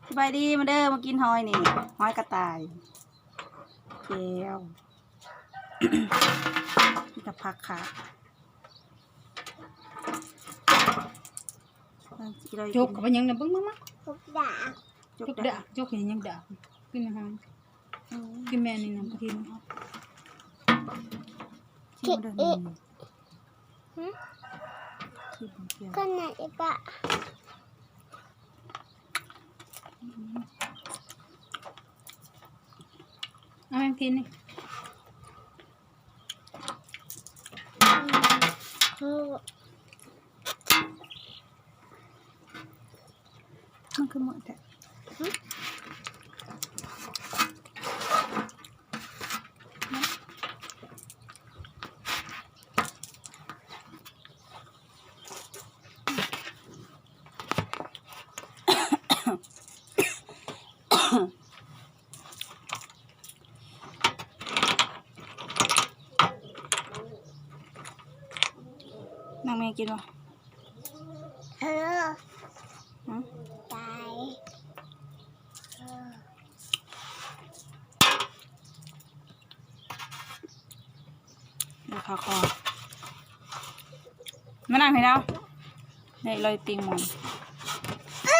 ສະບາຍດີ ມາເດີ ມາກິນຫອຍນີ້ ຫອຍກະຕ່າຍ ແຈ່ວ ມີແຕ່ຜັກຂາ ຈົກເຂົ້າໄປຫຍັງນະ ເບິ່ງມາ ມາ ຈົກດາ ຈົກດາ ຈົກຫຍັງດາ ກິນອາຫານ ກິນແມ່ນີ້ນະ ກິນ ກິນເອີ ຫຶ ກິນ ກິນ ກິນ ກິນ ເອົາແມ່ງພິນນີ້ ອືມ ມັນຄືໝົດແທ້ ຫຶ ນາງແມ່ກິນບໍ່? ເອີ ຫຶ ຕາຍ ເອີ ເດີ ເຂົ້າຄໍ ມານັ່ງໃຫ້ລາວ ໄດ້ລອຍຕີງໝອນ ເອີ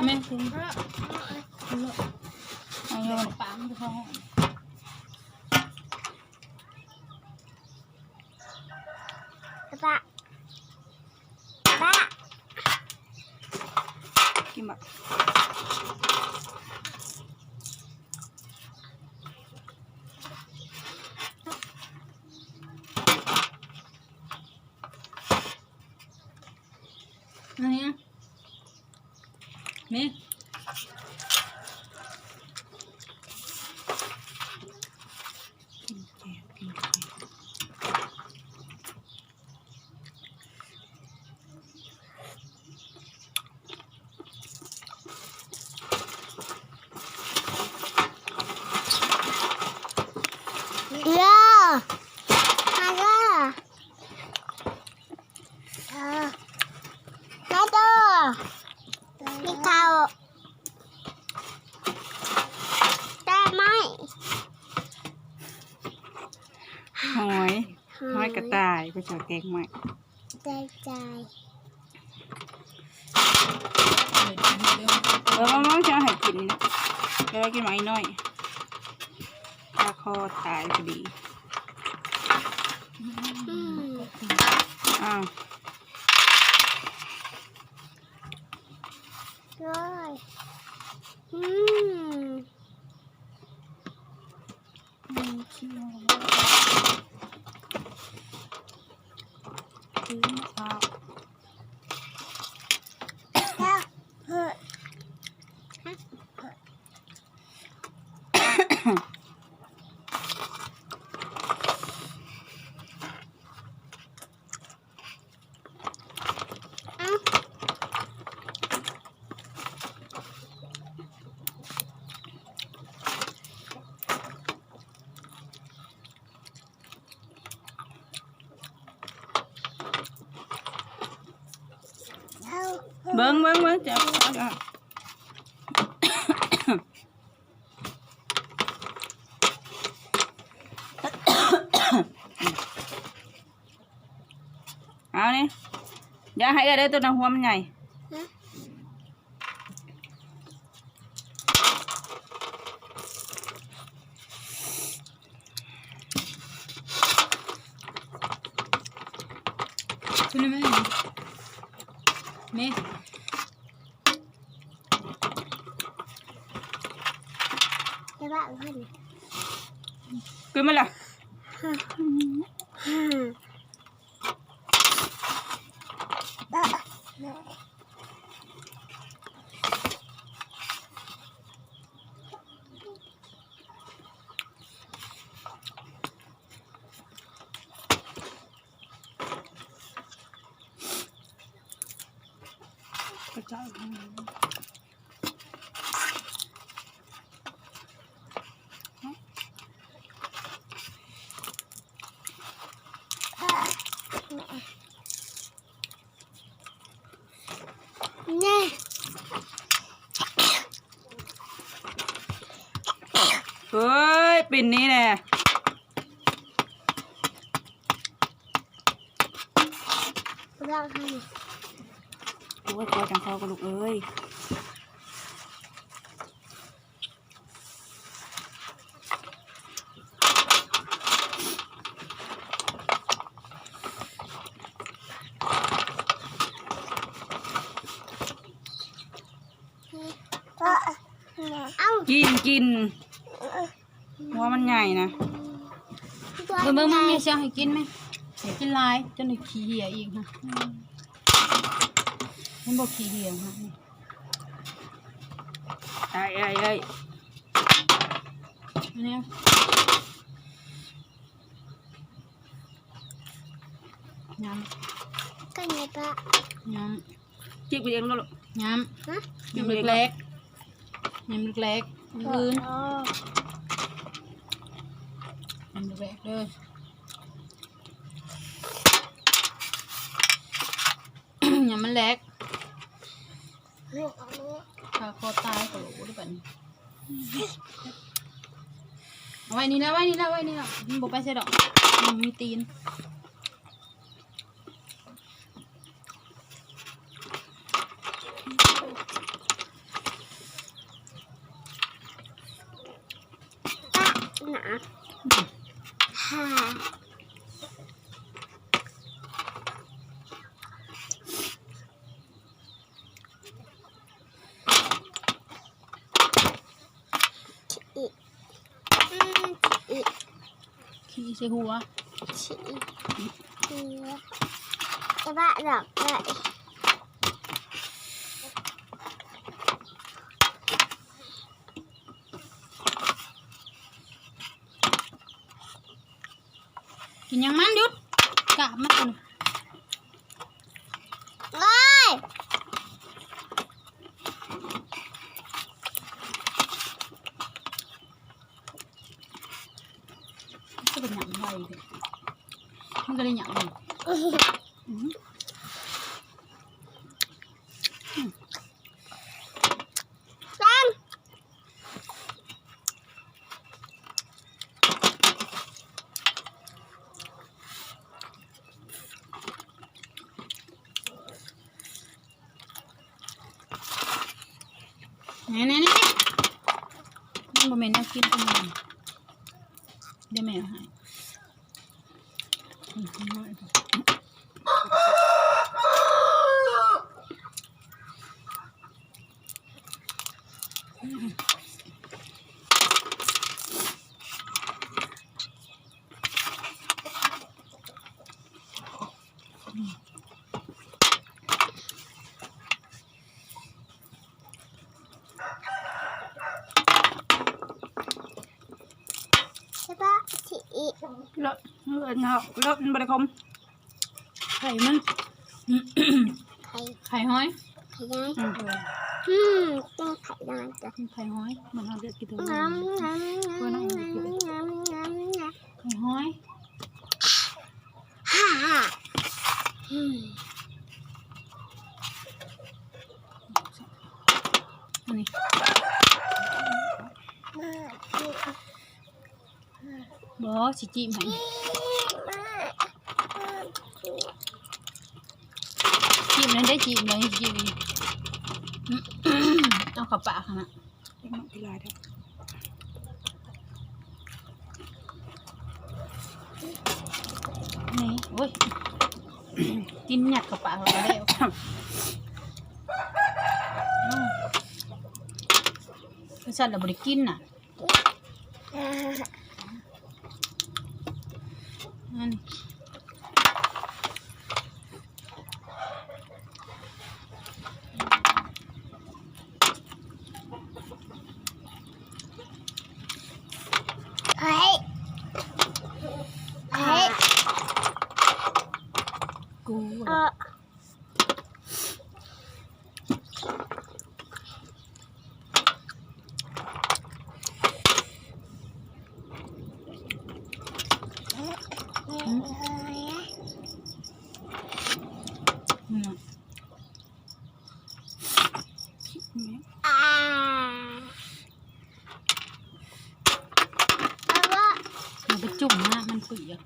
ແມ່ກິນ ເອີ ເອີ ເອີ ເອົາໂຍນ ປາມັນຄືເຂົ້າຫ້ອງ ປະ ປະ ກິນບໍ່? ອັນນີ້ ນີ້ ກິນແກງ ກິນແກງ ເດີ ມາເດີ ມາເດີ ກິນເຂົ້າ ແກງໄມ້ ຫອຍ ຫອຍ ຫອຍກະຕ່າຍ ເພິ່ນເອີ້ນແກງໄມ້ ແກງໄມ້ ເອີ ມາ ມາ ຈະເອົາໃຫ້ກິນນີ້ ແຕ່ວ່າກິນໝາກນ້ອຍ ຄາຄໍຕາຍພໍດີ ອືມ ອ້າວ ໂອ້ຍ ອືມ. ເບິ່ງ ເບິ່ງ ເບິ່ງ ເຈົ້າ ເອົາ ເອົານີ້ ຢ່າໃຫ້ເອື້ອຍເດີ ໂຕໜ້າຫົວມັນໃຫຍ່ ຮະ? ຂຶ້ນມາແມ່ ແມ່ ຂຶ້ນມາລະ. ນີ້ ເອີຍ ປິ່ນນີ້ແຫຼະ. ໂອ້ຍ ກວ່າຈັ່ງເຊົາກໍລູກເອີຍ. ກິນ ກິນ ຫົວມັນໃຫຍ່ນະ. ເບິ່ງ ເບິ່ງ ມັນມີເຊຍໃຫ້ກິນໄໝ? ຢ່າກິນຫຼາຍ ຈົນໄດ້ຂີ້ເຫື່ອອີກຫັ້ນ. ມັນບໍ່ຂີ້ເຫື່ອຫັ້ນ. ໄອ້ ໄອ້ ໄອ້ ອັນນີ້ ຍຳ ກັນໄດ້ປະ ຍຳ. ຈິກໄປເອງໂລດ ຍຳ ຫະ ຍຳເລັກໆ ຍຳເລັກໆ ອື່ນ ອໍ ຍຳເລັກໆເດີ ຍຳມັນແຫຼກ ຂ້າຄໍຕາຍກໍໂຫຼໄດ້ບັດນີ້. ເອົາໄວ້ນີ້ລະ ໄວ້ນີ້ລະ ໄວ້ນີ້ລະ ມັນບໍ່ໄປໃສດອກ ມັນມີຕີນ. ຂີ້ໃສ່ຫົວ ຂີ້ໃສ່ຫົວ ແຕ່ວ່າດອກເລີຍ. ກິນຫຍັງມັນ ຢຸດ ກາບມັນ ໂອ້ຍ ມັນກໍໄດ້ຫຍັງໄວເດ້ ມັນກໍໄດ້ຫຍັງ ອືມ ອືມ. ນີ້ໆໆ ມັນບໍ່ແມ່ນແນວກິນຂອງມັນ ດຽວແມ່ເອົາໃຫ້. ແລ້ວກໍຊິອີກ ເລີດ ເລີດເນາະ ເລີດ ມັນບໍ່ໄດ້ຂົມ ໄຂ່ມັນ ໄຂ່ ໄຂ່ຫອຍ ໄຂ່ຫອຍ ອືມ ອືມ ກິນໄຂ່ຫອຍ ກິນໄຂ່ຫອຍ ມັນເອົາເລືອດກິນຕົວ ງາມ ງາມ ງາມ ງາມ ງາມ ງາມ ໄຂ່ຫອຍ. ອັນນີ້ ບໍ່ ຊິຈີ້ມໃຫ້ ຈີ້ມນັ້ນໄດ້ ຈີ້ມເລີຍ ຈີ້ມ ເອົາເຂົ້າປາກຫັ້ນນະ. ເດັກນ້ອຍກິນຫຼາຍແທ້ ນີ້ ໂອ້ຍ ກິນຍັດເຂົ້າປາກແລ້ວ ອືມ ຄັນຊັ້ນລະບໍ່ໄດ້ກິນນະ ນັ້ນ. ເຮີ້ຍ ເຮີ້ຍ ກູ ເອີ. ອືມ ອືມ ອາ. ໄປຈຸ່ມນະ ມັນເປີຍກ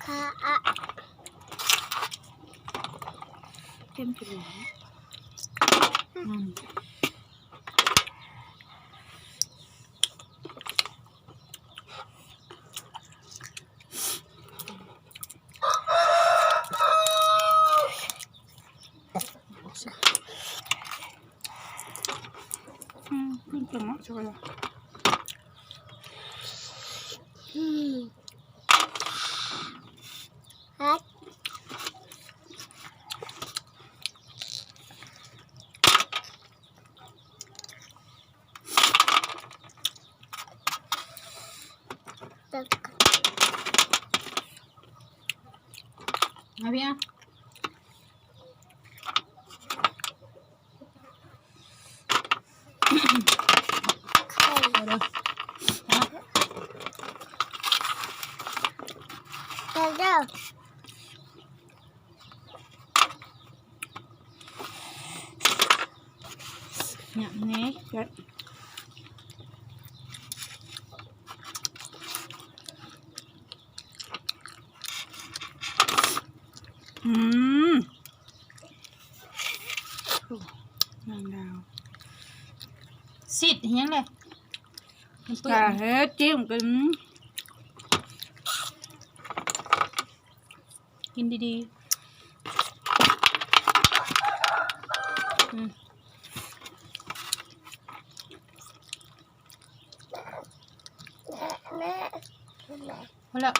ຄ່ະ ອະ ເຕັມຈະຫຼວຍ ອືມ. ອືມ ຂຶ້ນຕະໝໍ້ຊ່ອຍລະ ອືມ ຮັກ. ມາພີ່ອະ ໄຂ່ ເອົາເດີ ເດີ. ຫຍັບແນ່ ອືມ ໂອ້ ນາງດາວ ຊິດອີຫຍັງແຫຼະ ມັນເປື້ອນ ກະເຮັດ ຈິ້ມກັນ. ກິນດີໆ ອືມ ພໍແລ້ວ.